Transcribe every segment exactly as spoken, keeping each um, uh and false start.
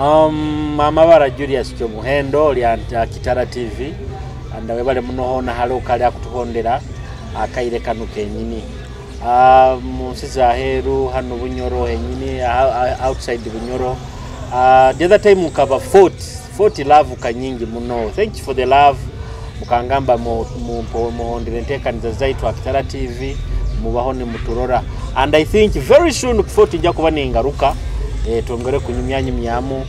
Um, amabara Julius Kyomuhendo, oli ant-, ah, Kitara T V. And webale muno hoona hali okali akutuhondera, akaire kanu kenyini. Ah, mu nsi za heeru, hanu Bunyoro henyini, ah, ah, outside Bunyoro. Ah, the other time nkaba Fort, Fort love kanyingi muno. Thank you for the love. Mukangamba mu-, mu-, mpo-, muhondere enteekaniza zaitu ha Kitara T V, mubaho nimuturora. And I think very soon Fort nja kuba ningaruka, eh, twongere kunyumyanyumyamu.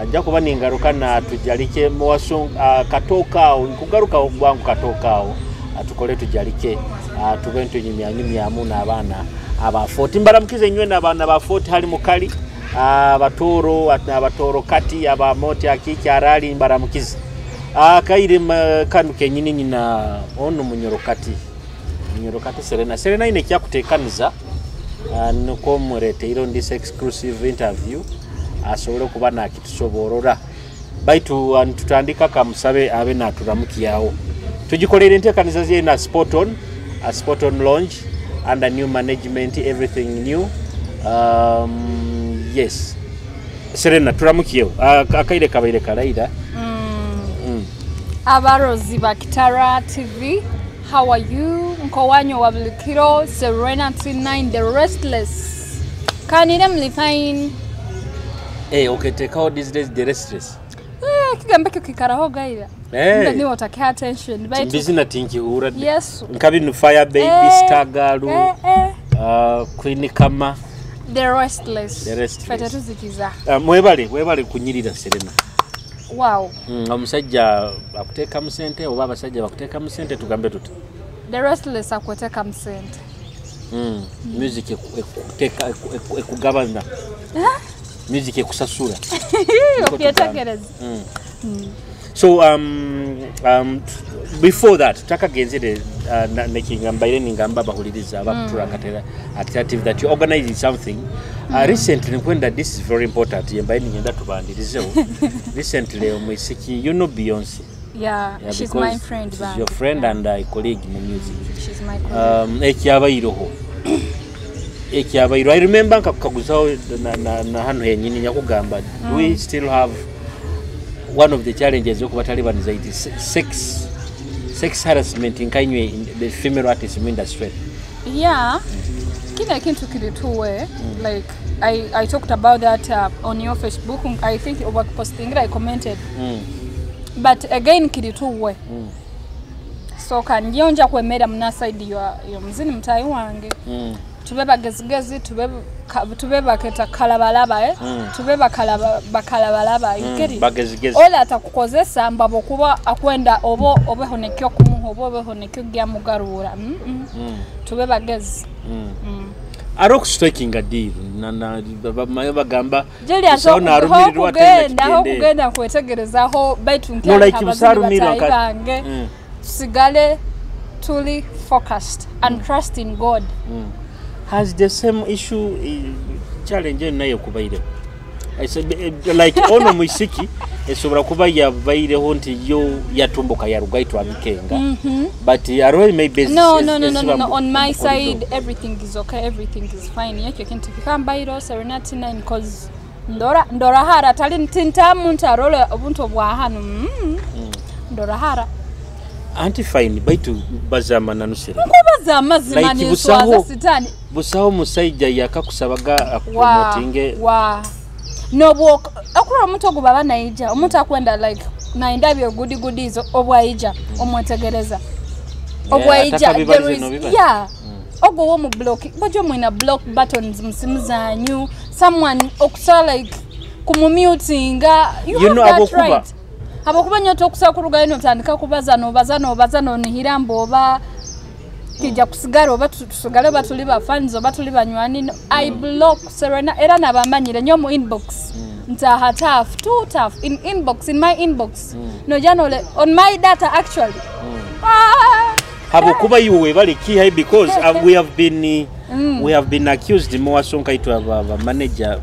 Nja kuba ningaruka na Tujalike mu Wasu-, ah, Katooka aho, nkugaruka bwangu Katooka aho, ah, tukole Tujalike, ah, tube nitunyumyanyumyamu n'abaana aba Fort. Mbaramukize inywena abaana ba Fort hali mukali, ah, Abatooro, at-, Abatooro kati, aba Moti, Akiiki, Araali, mbaramukize. Ah, akaire ma-, kanu kenyini nyina onu Munyoro kati. Munyoro kati Serena. Serena aine ekyakuteekaniza, ah, nukwo mmuleeteireho this exclusive interview, asobole kuba naakitusoborora. Baitu, ah, nitutandika, kamusabe abe naaturamukyaho. Tugikoleire enteekaniza ze na Spot On, ah, Spot On Lounge, under new management, everything new. Um, yes. Serena, turamukyeho. Ah, akaire kabaire karaira. Mm. Mm. Abarozi ba Kitara T V, how are you? Nkowanyu owa buli kiro, Serena T nine, the restless. Can you name me fine? Eh, oketekaho these days the restless. Eh, ekigambo ekyo kikaraho gaira. Eh. Mbe niwe otakiha attention. Baitu timbizi na tinkihura. Yesu. Nka binu Fire Baby, eh, Star Girl, eh, eh. Ah, Queen Kama. The restless. The restless. Fete tuzikiza. Ah, mwebale, webale kunyirira Serena. Wow. Mm, omusajja akutekamu sente oba abasajja bakutekamu sente, tugambe tuti? The restless akwetekamu sente. Mm. Mm. Music eku-, ekuteka, eku-, eku-, ekugabana. Eh? Music ekusasura. Niko tugamba. Okyetegereza. Mm. Mm. So, um, um, before that, tutakagenzere, uh, na, nekingamba, mbaire ningamba abahuliriza, mm, abakuturakatira at Kitara T V that you're organizing something. Uh, mm, recently, nkwenda, this is very important, ye mbaire ninyenda tubandirizeho. Recently, omwisiki, you know Beyonce. Yeah, yeah, she's my friend, she's your friend and, uh, colleague mu music. She's my colleague. Um, ekyabaireho. Ekyabaireho. I remember nkakukaguzaho na, na, na hanu henyini nyakugamba, do we, mm, still have one of the challenges yokuba Taliban anxiety, se-, sex, sex harassment nka inywe in the female artist mu industry? Yeah, kinu ekintu kiri true, mm, like, I, I talked about that, uh, on your Facebook. I think obakupostingira, I commented. Mm. But again, kiri true. Mm. So, kandi nyowe nja kwemerra muna side ya, ya muzini mutahi wange. Mm. Tube bagezigezi, tube ka-, tube baketa kalabalaba, eh? Mm. Tube bakalaba-, bakalabalaba, you get it? Mm, bagezigezi. Oli atakukozesa, mbu habwokuba akwenda obo-, obeho nekyo kumuha, oba obeho nekyo kugya mugarura. Mm-mm. Mm. Tube bagezi. Mm. Mm. Aroho kustrikinga deal, na, na, ba-, ba-, bagamba, Julius, busaho aho narumirirwa, aho atenda kugenda, aho kugenda kwetegerezaho, baitu no, like, busaho arumirirwa nka-, bange. Mm. Tusigale tuli focused and, mm, trust in God. Mm. Has the same issue, eh, challenge enu nayo ekubaireho? I said, eh, like, ono mwisiki, esobora kuba yabaireho nti yo yatumbuka yarugayo twagikenga. Mhm. But, eh, aroho maybe no, no, no, no, no, no. On my side, everything is okay, everything is fine. Ekyo kintu kikambaireho, Serena T nine, 'cause Ndora, ndora hara, tali, tinta muntu arole obuntu obwa hanu. Mm. Mm. Ndora hara. Anti fine, baitu baza amananusire. Nkubaza amazima, like, ninswaza busaho, sitani. Busaho omusaija yakakusabaga akupromotinge. Wa, wa. Nobwo, okurora omuntu ogu baba naija, omuntu akwenda, like, naenda byo gudi gudi izo, obwaija, mm, omwetegereza. Yeah, obwaija, there is, nobibalize. Yeah. Mm. Ogu ow'omu block, bajwa mwina block buttons mu simu zanyu. Someone okusa, like, kumumutinga. You, you have know, that habwokuba right. Habwokuba nyowe tokusa kurugayo notandika kubaza, nobaza, nobaza, nonihira mbu oba kija kusigara, oba tu-, tusigale, oba tuli ba fans, oba tuli banywani. No, I, mm, block Serena, era nabamanyire, nyowe mu inbox. Mm. Ntaha tough, too tough. In inbox, in my inbox. Mm. Noija nole, on my data actually. Mm. Ah! Habwokuba iwe webale kiha, because, uh, we have been, mm, we have been accused more so nkaitwe aba, aba manager,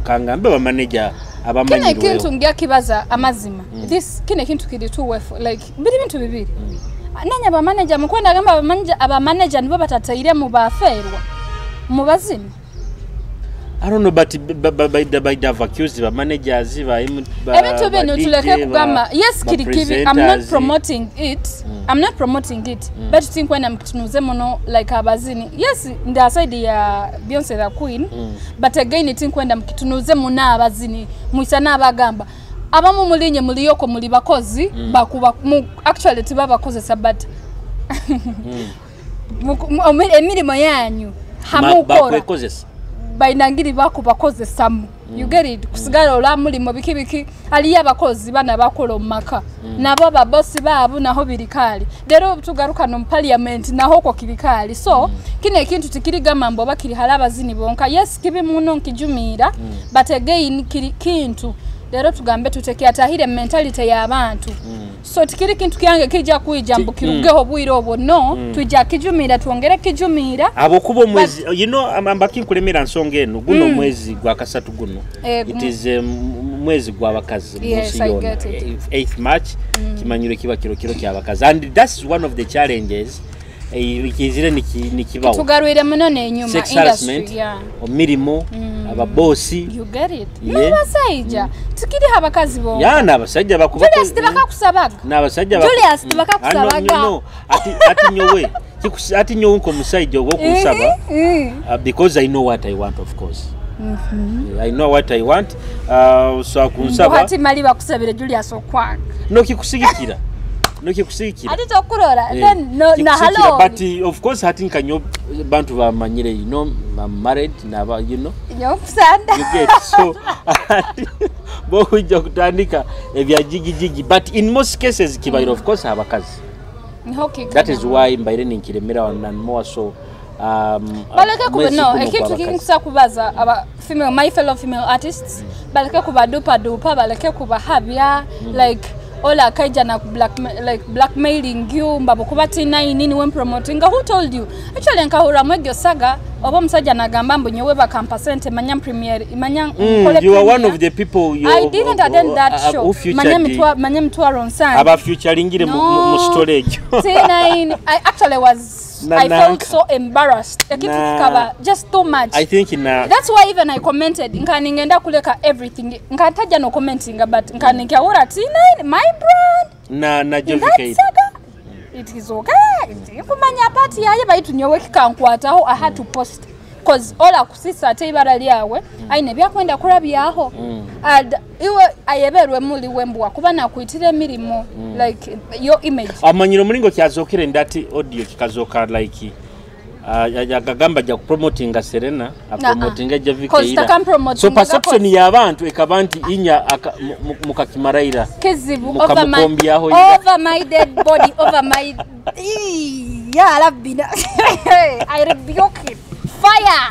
kangambe ba manager, aba kinu ekintu ngya kibaza amazima. Mm. This, kinu ekintu kiri two way for, like, biri bintu bibiri. Mm. Nanye aba manager, mukwenda agamba aba manager, aba manager nibo batatairemu bafeerwa mu bazini. I don't know, but b-, b-, b-, by the, by the have accused ba managers, ba M-, ba, ebintu ba binu D J, tuleke ba, kugamba. Yes, ba kiri kibi. I'm not presenters. Promoting it. Mm. I'm not promoting it. Mm. But tinkwenda mukitunuze muno, like, abazini. Yes, ndi aside ya Beyonce the Queen. Mm. But again, tinkwenda mukitunuze muno abazini. Mwisa n'abagamba. Abamu mulinye muli yoko muli bakozi, mm, bakuba-, mu-, actually tibabakozesa, but mm, mu-, mu-, omi-, emirimo yanyu, ma-, hamu kora. Bakwekozesa. Bainangiri bakubakozesamu. Mm. You get it? Mm. Kusigara ora mulimo biki biki, haliyo abakozi bana bakora omu maka. Mm. Nabo ba boss babu naho biri kali. Lero obu tugaruka n'omu parliament, naho okwo kiri kali. So, mm, kinu ekintu tikirigamba mbu oba kiri hali abazini bonka. Yes, kibi muno, nkijumiira, mm, but again, kiri kintu. Lero tugambe tutekyatahire mentality y'abantu. Mm. So, tikiri kintu kyange kija kwija mbu, mm, kirugeho bwire obwo. No, mm, twija kijumiira, twongere kijumiira. Habwokuba omwezi, but you know, am-, ambaki nkulemera nsonga enu. Guno, mm, mwezi gwa kasatu guno. Eh, it is, um, mwezi gw'abakazi mu nsi yoona. Yes, I get it. Eh, eighth March, mm, kimanyirwe kiba kiro, kiro ky'abakazi. And that's one of the challenges, eh, ekizire niki-, nikibaho. Kitugarwire muno n'enyuma. Sex harassment, industry, yeah, omu mirimo, mm, aba boss. You get it? Yeah. N'abasaija. Mm. Tikiri ha bakazi bonka. Yeah, n'abasaija bakuba. Julius, tibakakusabaga. N'abasaija baku-, Julius, mm, tibakakusabaga. Ah, no, no, no. Ati, ati nyowe. Kikusi-, ati nyowe nk'omusaija ogw'okunsaba, eh, eh, uh, because I know what I want, of course. Mhm. Yeah, I know what I want. Uh, so akunsaba. Mbu hati mali bakusabire Julius okwanga. Nokikusigikira. Nokikusigikira. Ati tokurora, eh, then no, na kikusigikira, hello. But, uh, of course, hati nka nyowe bantu bamanyire, you know, I'm married, naba, you know. Nyowe kusanda. You get, so, bo kujja kutandika ebya jigi jigi. But in most cases, kibaire, mm, of course, abakazi. Niho kikagamba. That is why mbaire ninkiremera and more so, um, baleke kuba, mwezi no, guno ekintu gw'abakazi. Kinkusa kubaza aba female, my fellow female artists, mm, baleke kubadupadupa, baleke kubahabya, mm, like, all akaija na blackma-, like, blackmailing you, mbu habwokuba ati nine niwe mpromotinga. Who told you? Actually, nkahurramu egyo saga, oba omusaija nagamba mbu nyowe bakampa sente, manya premier, manya, mm, nkole you are one premier. Of the people you, I didn't attend that, uh, uh, show. Who featured. Manya mitwa-, manya mitwaro nsanju. Aba featuringire mu, mu, mu story egyo. No. T nine, I actually was, na, I felt so embarrassed. Ekintu kikaba just too much. I think na. That's why even I commented. Nka ningenda kuleka everything. Nka ntajja no commentinga, but nka, mm, ninkahurra T nine, my brand. Na, na in Jovi that Kaire. Saga, it is okay. Nkumanya part yaye, baitu nyowe kikankwataho, I had to post. 'Cause all akusisa ate ibara lyawe, mm, aine byakwenda kurabyaho. Mm. And iwe ayeberwe muli we mbu wakuba nakwitira emirimo, mm, like, your image. Amanyire omulingo kyazokere in that audio kikazooka like, ah, ya-, ya-, agamba ajja kupromotinga Serena, ah, ah, apromotinga Javi. 'Cause Keira. Takampromotinga. So perception y'abantu ekaba nti inya aka-, mu-, mu-, mukakimaraira. Kizibu, over my, mukamukombyaho ira. Over my dead body, over my, ee, ya Rabbi, na-, I rebuke it. Fire!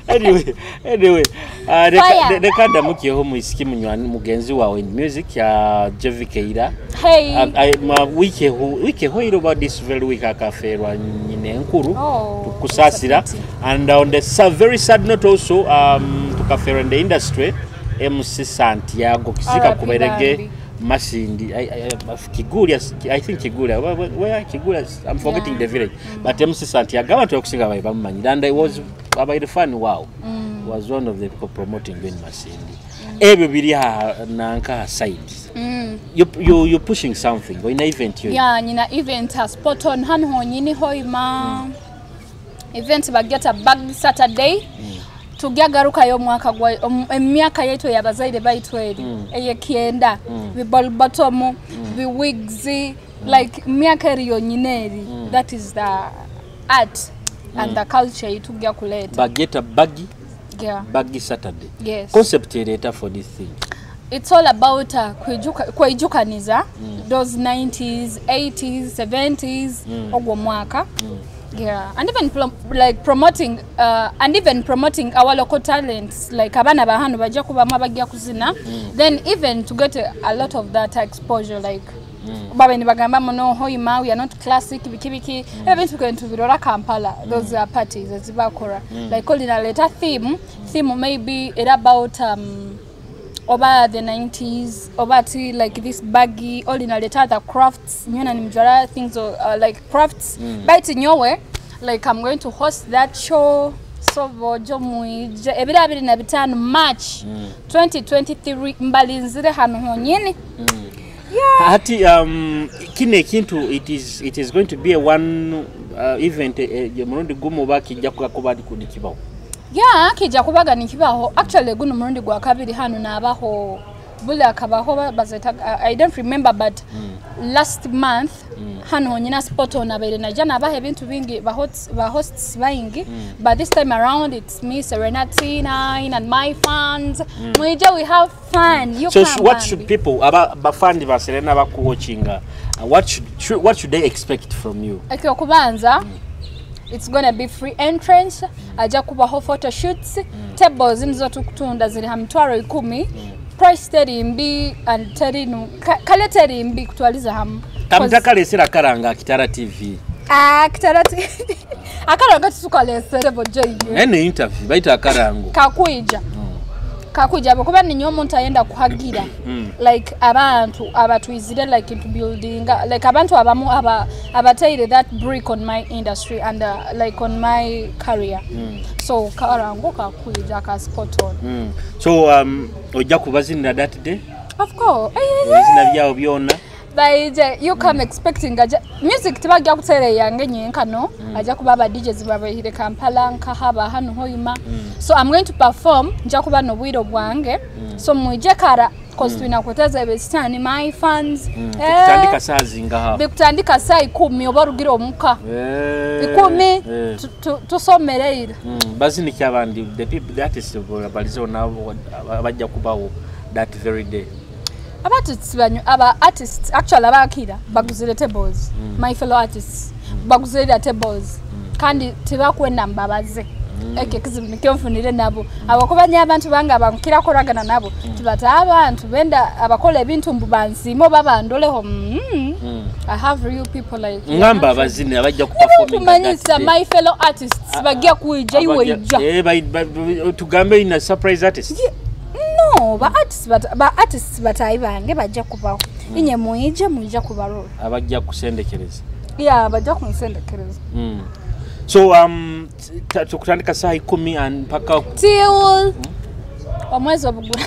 Anyway, anyway, ah, leka, fire, le-, leka ndamukyeho mwisiki munywani, mugenzi wawe in music, ya Javi Keira. Hey. Ah, ah, ma-, week eho-, week ehoire oba this very week akafeerwa nyina enkuru. Oh, tukusasira. It's a pity. And on the sa-, very sad note also, um, tukafeerwa in the industry, M C Santiago Kizika. R I P kuberege bambi. Masindi, I, I, I, Kigulya, I think Kigulya, where, where, where Kigulya? I'm forgetting, yeah, the village. Mm. But M C Santiago, abantu okusinga babaire bamumanyire, and I was, mm, abaire fan, wow. Mm. Was one of the people promoting in Masindi. Mm. Ebyo biri ha, nanka ha side. Mm. You, you, you're pushing something, oyina event yo? Yeah, nyina event ha Spot On, hanu honyini Hoima. Mm. Event bagyeta Bag Saturday. Mm. Tugya garukayo omwaka gwa, om-, emyaka yaitu ey'abazaire baitu eri, mm, ey'ekyenda, mm, bi bell bottom, mm, bi wigs, mm, like, myaka eri yonyini eri, mm, that is the art and, mm, the culture yaitu tugya kuleeta. Bagyeta Baggy, yeah, Baggy Saturday. Yes. Concept ereeta for this thing. It's all about, uh, kwijuka-, kwijukaniza, mm, those nineties, eighties, seventies, mm, ogwo mwaka. Mm. Yeah, and even pro-, like, promoting, uh, and even promoting our local talents, like, abaana ba hanu bajja kubamu abajja kuzina, mm, then even to get a, a lot of that exposure, like, mm, babe nibagamba muno, Hoima, we are not classic, biki biki, mm, ebintu bwe tubirora Kampala, those, mm, are parties ezibakora. Mm. Like, oli naleeta theme, mm, theme maybe era about, um, oba the nineties, oba ati, like, this baggy, oli naleeta the crafts, nyona nimujwara things, uh, like, crafts. Mm. But nyowe, like, I'm going to host that show. So, bojo mwije, ebiro abiri na bitaano March twenty twenty-three, mbalinzire hanu honyini. Hati, um, kinu ekintu, it is, it is going to be a one, uh, event, eh, eh, murundi gumu oba kijja kuba, kuba nikibaho? Yeah, kijja kubaga nikibaho. Actually, gunu murundi gwa kabiri hanu nabaho, buli akabaho ba-, bazeta, I, I don't remember, but last month, hanu honyini Spot On abaire naija nabaha ebintu bingi, ba hots-, ba hosts baingi, but this time around it's me, Serena T nine, and my fans. Mwije, we have fun. You So, come sh-, what bambi. Should people, aba, ba fan ba Serena bakuwatchinga, uh, what should, should, what should they expect from you? Ekyokubanza, it's gonna be free entrance. Ajja kubaho photo shoots. Tables nizo tukutunda ziri ha mitwaro ikumi. Price teri mbi and teri nu-, ka-, kale teri mbi kutwaliza hamu. Kamuta kalesera karanga Kitara T V. Ah, Kitara T V. Akaranga titukalesere bojo iwe. Ene interview, baitu akarango. Kakwija. Kakwija, habwokuba ninyowe omuntu ayenda kuhagira. Like, abantu abatwizire, like, into building, like, abantu abamu, aba-, abataire that brick on my industry and, uh, like, on my career. So, karango kakwija ka Spot On. So, um, ojja kubazinira that day? Of course. Ebizina byawe byona? Baije, you come expecting aja, music tibajja kuteera eyange nyenka, no. Ajja kuba aba D Js babaihire Kampala, nkaha, ba hanu Hoima. So I'm going to perform, nja kuba n'obwire bwange. So mwije kara, 'cause twina kuteza ebisitaani, my fans. Eh, Kutandika saaha zingaha? Bikutandika saaha ikumi oba orugire omuka. Eh, Ikumi, eh. Tu-, tu-, tusomereire. Baziniki abandi, the people, the artists balizeho nabo, aba-, abajja kubaho that very day? Aba artists banyu, aba artists, actually, abakira baguzire tables. My fellow artists baguzire tables. Kandi tibakwenda mbabaze. Eki ekizibu nikyo nfunire nabo. Habwokuba nyowe abantu bange abankira kukoragana nabo, tibata abantu benda abakora ebintu mbu bansiime oba bandoleho. I have real people like you. Ngamba abazini abajja kuperforminga that Kumanyisa, day. My fellow artists, bajja kwija, iwe ija. Eh, ba, ba, ba, tugambe ina surprise artist. Ye-, no, ba artists bata-, ba artists bataahi bange bajja kubaho. Inye mwije, mwija kubarora. Abajja kusendekereza. Yeah, bajja kunsendekereza. So, um, t-, t-, tukutandika saaha ikumi and mpaka till omwezi obugura.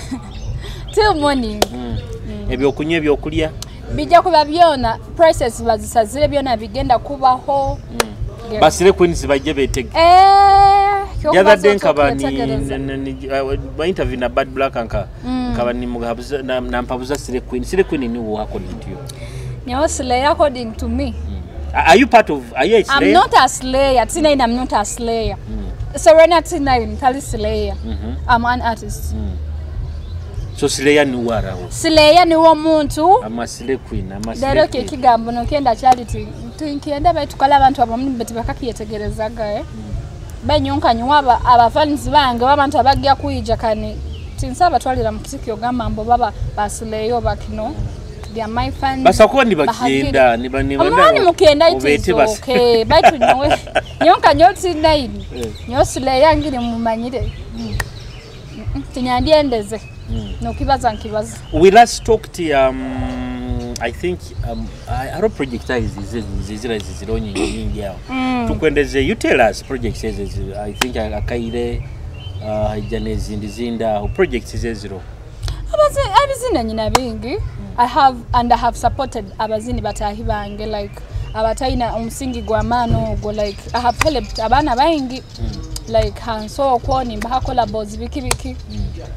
Till morning. Ebyokunywa, ebyokulya? Bijja kuba byona, prices bazisazire, byona bigenda kubaho. Yeah. Ba Slay Queens bajje betege. Eh, The other day nkaba ni, ni, ni, ni, uh, ba interview na Bad Black nka, nkaba ni mugabuza, na, na mpabuza Slay Queen. Slay Queen ni who according to you? Nyowe Slayer, according to me. Are, are you part of, are you a Slayer? I'm not a Slayer. T nine, I'm not a Slayer. Serena T nine, tali Slayer. I'm an artist. So Slayer ni waraho? Slayer ni wo muntu. Ama Slay Queen, ama Leero Slay Queen. Ekigambo nokyenda kyali ti-, tinkyenda, baitu kale abantu abamu beti bakakyetegerezaga, eh. Baitu nyowe nka nyowe aba, aba fans bange, b'abantu abagya kwija kani, tinsaba batwalira mu kisiki ogamba mbu baba ba Slay oba kino. They are my fans. Basa kuba nibakyenda, niba-, niba-, omwani mukenda, it is okay. Baitu nyowe, nyowe nka nyowe T nine. Nyowe Slayer ngiri mumanyire. Mm-mm, tinyandyendeze. Nokibaza nkibaza. We last talked, um, I think, um, I, haro project zizira, zizira nyingi, nyingi aho. Tukwendeze, you tell us projects ezo, I think, Akaire, uh, haija n'ezindi, zindi aho, projects ezo. Abazi-, abazina nyina bingi. I have, and I have supported abazini bataahi bange, like, abataina omusingi gw'amaani ogwo, like, I have helped abaana baingi, like, ha nsi okwo, nimbaha collabos, biki biki.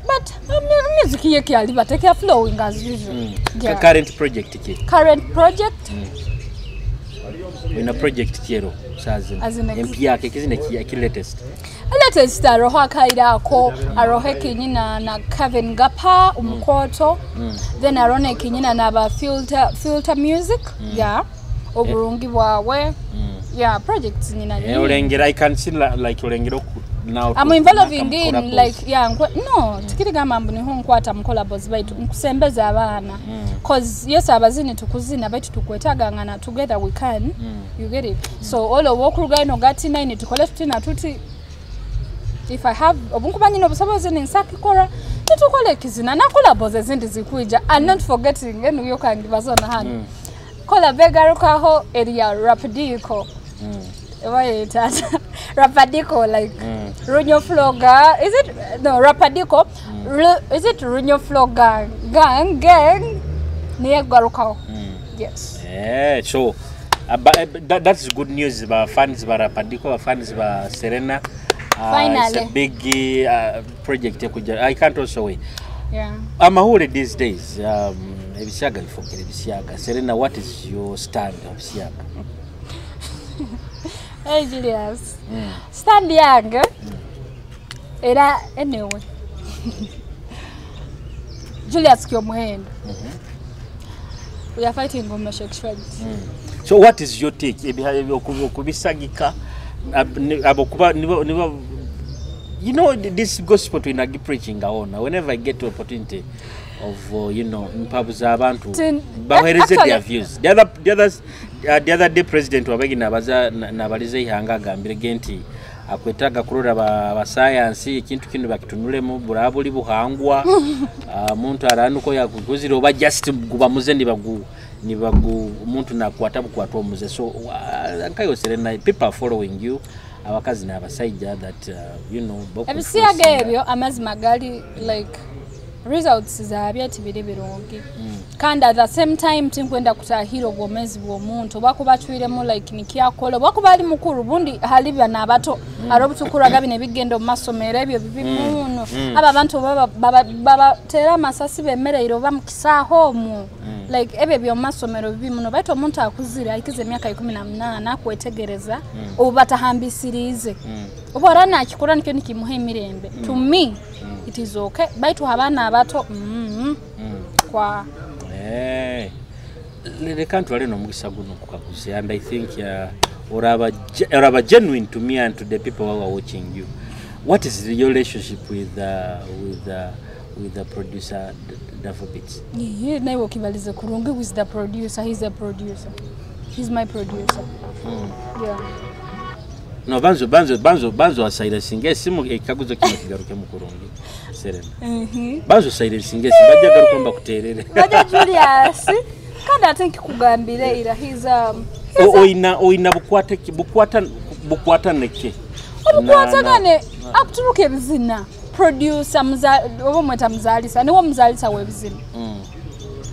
But, um, music ye kyali, but ekyali flowing as usual. Yeah. Current project ki? Current project? Wina project ki ero, saaha zinu? As in ex- Empya, ke kizina ki, ki latest? Latest aroho Akaire Ako, aroho ekinyina na Kevin Gapa, Omukooto. Then aroho n'ekinyina na ba Filter, Filter Music. Yeah. Oburungi Bwawe. Yeah, projects nyina nyingi. Olengera, I can see la-, like, olengera oku-, now. I'm involving in, like, yeah, nkwe-, no, tikiri gamba mbu niho nkwata mu collabos, baitu nkusembeza abaana. 'Cause, yes, abazini tukuzina, baitu tukwetagangana, together we can. You get it? So, all of okuruga ino gati nine, tukole tuti na tuti. If I have, obunkuba nyine obusobozi, ninsakikora, nitukora ekizina, na collabos ezindi zikwija. And not forgetting, enu yo kangibaza na hanu. Collab egarukaho eri ya Rapdico. Eba yetata. Rapadiko, like, Mm. Runyo Flow Gang. Is it? No, Rapadiko. Ru- is it Runyo Flow Gang? Gang, gang. Niye garukaho. Mm. Yes. Eh, so, uh, but, uh, that, that's good news. Ba fans ba Rapadiko, ba fans ba Serena. Uh, it's a Finally. Big uh, project ekuja. I can't also wait. Yeah. Amahule these days, um, ebisyaga bifokere ebisyaga. Serena, what is your stand of syaga? Hey, Julius. Mm. Stand yange. Era, anyway. Julius Kyomuhendo. We are fighting homosexuality. So what is your take? Ebiha- ebi- oku- okubisagika, ab- ni- abo kuba nibo nibo you know, th- this gospel twina gi preaching aona. Whenever I get the opportunity of uh, you know, mpabuza abantu Tin- bahereze actually- their views. The other the others uh, the other day president wabagi nabaza na- nabaliza ihanga agambire genti akwetaga kurora ba, ba science ekintu kinu bakitunulemu burabuli buhangwa. Uh, muntu aranuko yakuguzire oba just gubamuze nibagu nibagu omuntu nakwata bukwata omuze. So uh, nkayo Serena, people are following you, abakazi n'abasajja that uh, you know boku Ebisiyaga influencing. Ebyo amazima gali, like, results zabyo tibiri birungi. Kandi at the same time tinkwenda kutahira obwomeezi bw'omuntu oba kuba acwiremu, like, nikyakola oba kuba ali mukuru bundi hali bana abato. Hari obutukuraga bino ebigenda omu masomero ebyo bibi muno. Aba abantu baba- baba- babatera amasasi bemereire oba mu kisaaha omu. Like, ebyo by'omu masomero bibi muno, baitu omuntu akuzire ahikize emyaka ikumi na munaana akwetegereza obu batahambisiriize. Obu araba nakikora nikyo nikimuha emirembe. To me, it is okay. Baitu ha baana abato, mm, kwa. Eh, le- leka ntwale n'omugisa gunu nkukaguze, and I think uh, oraba ge- oraba genuine to me and to the people who are watching you. What is your relationship with uh, with uh, with the producer D- Davo Beats? Iye, naiwe okibalize kurungi with the producer. He's a producer. He's my producer. Yeah. No, banzo banzo banzo banzo wa silencing esimu, ekikaguzo kino kigarukemu kurungi. Serena. Mhm. Banzo silencing esimu, bajja garuka mbakuterere. Bajja Julius. Kandi ate nkikugambire ira, he's um, O- oina oina bukwata ki- bukwata bukwata neki? Obukwatagane akuturuka ebizina. Producer muza- oba omweta muzalisa, niwe omuzalisa w'ebizina.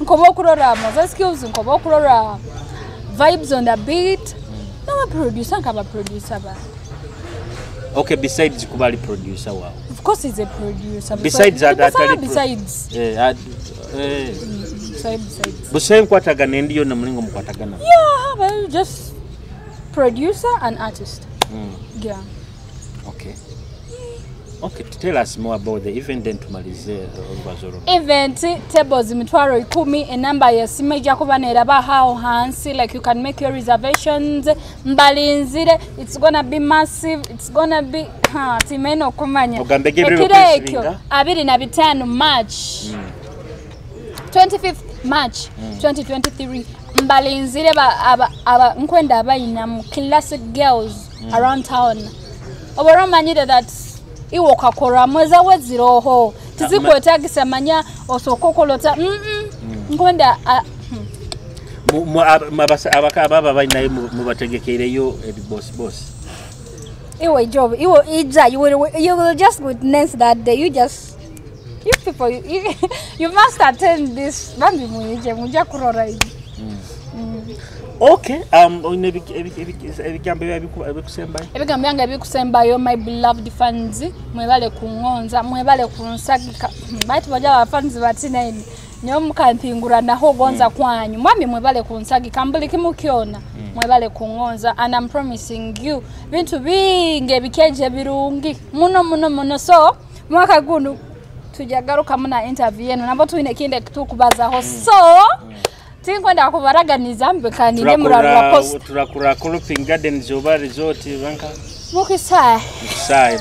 Nkoba okurora Moses Kills, nkoba okurora Vibes on the Beat. Nawe producer nkaba producer ba. Okay, besides kuba ali producer wawe. Of course he's a producer. Besides that, Besides, atali besides. Eh, ad- eh. Besides, besides. Busa enkwatagana endi yona mulingo mukwatagana. Yeah, but just producer and artist. Yeah. Okay. Okay, to tell us more about the event then tumalize uh, olwazo luno. Event, tables mitwaro ikumi, enamba y'esimu ejja kuba neeraba aho hansi, like, you can make your reservations. Mbalinzire, it's gonna be massive, it's gonna be, ha, timaine okumanya. Ogambege ebiro Ekiro by'okwezi ekyo, binga? Abiri na bitaano March. Twenty-fifth March, twenty twenty-three. Mbalinzire ba, aba, aba, nkwenda abainamu classic girls around town. Oba omanyire that iwe okakoramu, ezaawe ziroho. Tizikwetagisa manya osooka okolota. Mm-mm. Nkwenda, ah, hmm. Mu- mu- ab- mu- abasa- abaka- aba aba bainayo mu- mubategekeireyo ebi boss boss. Iwe Job, iwe ija, you will, you will just witness that day. You just, you people, you, you, you must attend this. Bambi mwije, mujja kurora ibi. Okay, um, oine ebi- ebi- ebi- ebigambo ebiku- ebikusembayo? Ebigambo byange ebikusembayo, my beloved fans, mwebale kungonza, mwebale kunsagika. Baitu bajja ba fans ba T nine. Nyowe mukantinguranaho ogonza kwanyu. Mwami mwebale kunsagika, mu buli kimu kyona. Mwebale kungonza. And I'm promising you, bintu bingi ebikeje birungi. Muno, muno, muno. So, mwaka gunu, tujja garukamu na interview enu. Nabwo twine ekindi ekitukubazaho. So, tinkwenda kubaraganiza, mbikanine murarura post. Turakura Clopping Gardens oba resort, banka? Mukisahe. Mukisahe.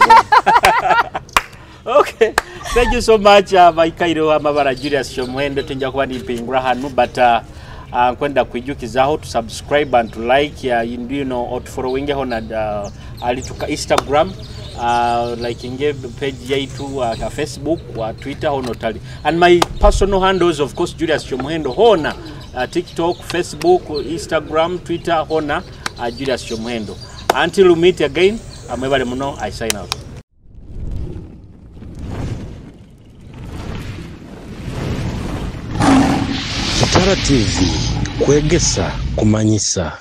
Okay. Thank you so much, uh, baikaireho amabara Julius Kyomuhendo, tinja kuba nimpingura hanu, but uh, uh, nkwenda kwijukizaho to subscribe and to like, uh, you, you know, otufollowingeho na uh, ali tuka Instagram, uh, likinge page yaitu, uh, ka Facebook, wa Twitter, hono tali. And my personal handles, of course, Julius Kyomuhendo, hona, uh, TikTok, Facebook, Instagram, Twitter, hona, uh, Julius Kyomuhendo. Until we meet again, Amwebale muno, I sign out. Kitara T V, kwegesa, kumanyisa.